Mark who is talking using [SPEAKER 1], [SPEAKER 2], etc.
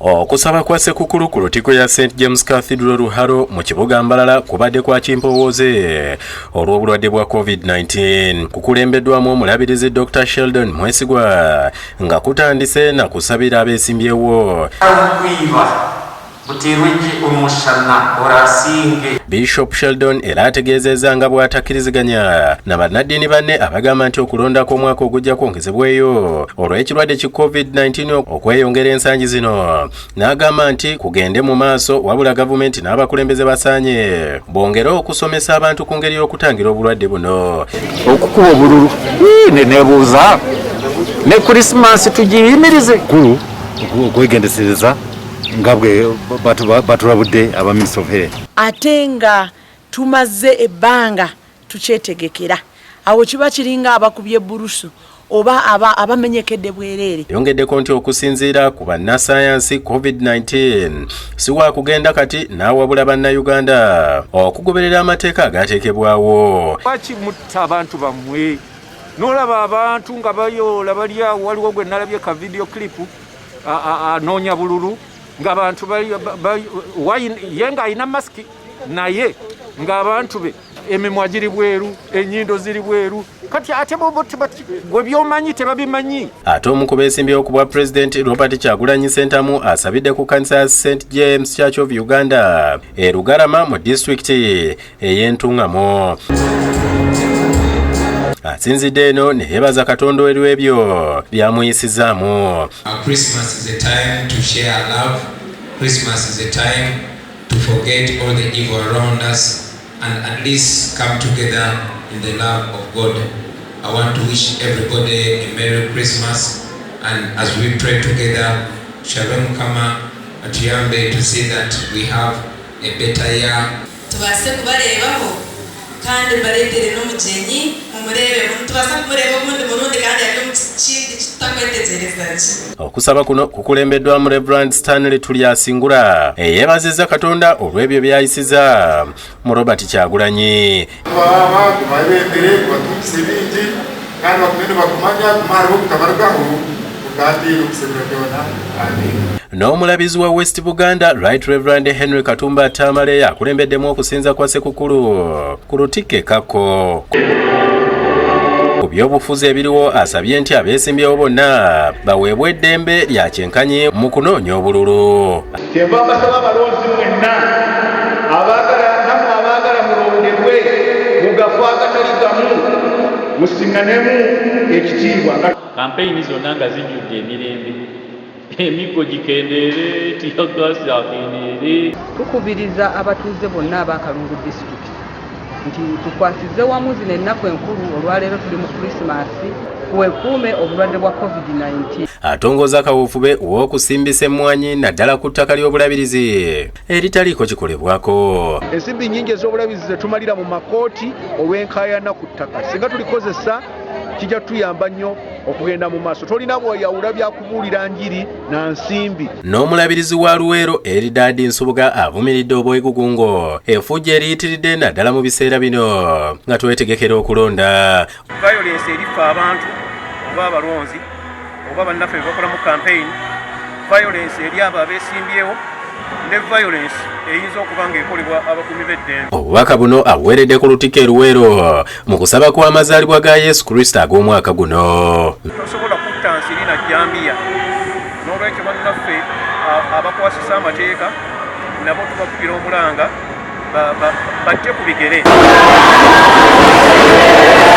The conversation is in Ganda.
[SPEAKER 1] Okusaba kwa Ssekukulu ku Lutikko ya St James Cathedral Ruharo mu kibuga Mbarara kubadde kwa kimpowooze olw'obulwadde bwa COVID-19. Kukulembeddwamu omulabirizi Dr Sheldon Mwesigwa nga kutandise na kusabira abeesimbyewo. Bishop Sheldon era ategeezezza nga bw'atakkiriziganya na bannaddiini banne abagamba nti okulonda kw'omwaka ogujja kwongezebweyo olw'ekirwadde ki COVID-19 okweyongera ensangi zino, n'agamba nti kugende mu maaso, wabula gavumenti n'abakulembeze basaanye bongere okusomesa abantu ku ngeri y'okutangira obulwadde buno.
[SPEAKER 2] Okukuba obululu nebuuza ne Krisimansi tugiyimirize.
[SPEAKER 3] Kulu okwegendesereza nga bwe batulabudde aba Ministry of Health.
[SPEAKER 4] Ate nga tumaze ebbanga tukyetegekera, awo kiba kiringa abakubye burusu oba abamenyekedde bwereere.
[SPEAKER 1] Yongeddeko nti okusinziira ku bannasayansi, COVID-19 si waakugenda kati, n'awabula Bannayuganda okugoberera amateeka agateekebwawo.
[SPEAKER 5] Lwaki mutta abantu bammwe? N'olaba abantu nga bayoola bali awo. Waliwo gwe nalabye ka video clip anoonya bululu ng'abantu ye ng'alina masiki, naye ng'abantu be emimwa giri bweru, ennyindo ziri bweru. Kati ate gwe byomanyi tebabimanyi.
[SPEAKER 1] Ate omu ku beesimbyewo ku bwa Pulezidenti, Robert Kyagulanyi Ssentamu, asabidde ku kkanisa ya St James Church of Uganda e Rugarama mu disitulikiti ey'Entungamo. Asinzidde eno ne yeebaza Katonda olw'ebyo byamuyisizaamu.
[SPEAKER 6] Christmas is a time to share love. Christmas is a time to forget all the evil around us and at least come together in the love of God. I want to wish everybody a Merry Christmas, and as we pray together, Shalom Kama atuyambe to see that we have a better year.
[SPEAKER 7] Tubaase kubareebaho kandi mbareetere n'omugyenyi, mumureebe, tubaasa kumureeba ogundi murundi kandi ari omu kindi kitutakwetegyereza gye.
[SPEAKER 1] Okusaba kuno kukulembeddwamu Reverend Stanley Tulyasingura, eyeebazizza Katonda olw'ebyo by'ayisiza mu Robert Kyagulanyi.
[SPEAKER 8] Baba gumabendere gubatungisa ebingi kandi bagume nibakumanya guma hariho obutabarugaho kandi okusebera byona. Amiina.
[SPEAKER 1] N'omulabizi wa West Buganda, Right Reverend Henry Katumba Tamale, akulembeddemu okusinza kwa Ssekukulu ku Lutikko e Kakko. Ku byobufuzi ebiriwo, asabye nti abeesimbyewo bonna baweebwe eddembe lya kyenkanyi mu kunoonya obululu.
[SPEAKER 9] Kyenva mbasaba abalonzi mwenna abaagala, nammwe abaagala mulondebwe mu gafo agatali gamu, musiŋŋanemu ekitiibwa.
[SPEAKER 10] Kampeyini zonna nga zijjudde emirembe, emiggo gikendeere, teargas akendeere.
[SPEAKER 11] Tukubiriza abatuuze bonna ab'Akalungu Disitulikiti nti tukwasize wamu zino ennaku enkulu. Olwaleero tuli mu Krisimaasi, twekuume obulwadde bwa COVID-19.
[SPEAKER 1] Atongoza kaweefube w'okusimbisa emmwanyi, naddala ku ttaka ly'obulabirizi eritaliiko kikolebwako.
[SPEAKER 9] Ensimbi nnyingi ez'obulabirizi zetumalira mu makooti olw'enkaayana ku ttaka. Singa tulikozesa, kijja tutuyamba nnyo okugenda mu maaso. Tolina bweyawula byakubuulira njiri na nsimbi.
[SPEAKER 1] N'omulabirizi wa Luweero, Eridadi Nsubuga, avumiridde obwegugungo, efujjo eriyitiridde, naddala mu biseera bino nga twetegekera okulonda.
[SPEAKER 12] Violence erifa abantu oba abalonzi oba bannaffe be bakolamu campaign, violence eri abo abeesimbyewo, ne violence eyinza okuba ng'ekolebwa abakuumi b'eddembe.
[SPEAKER 1] Obubaka buno abuweeredde ku Lutikko e Luweero mu kusaba kw'amazaalibwa ga Yesu Kristo ag'omwaka guno.
[SPEAKER 12] Tosobola kutta nsiri na jambiya. N'olwekyo bannaffe abakwasisa amateeka nabo tubakubira omulanga bajje ku bigere.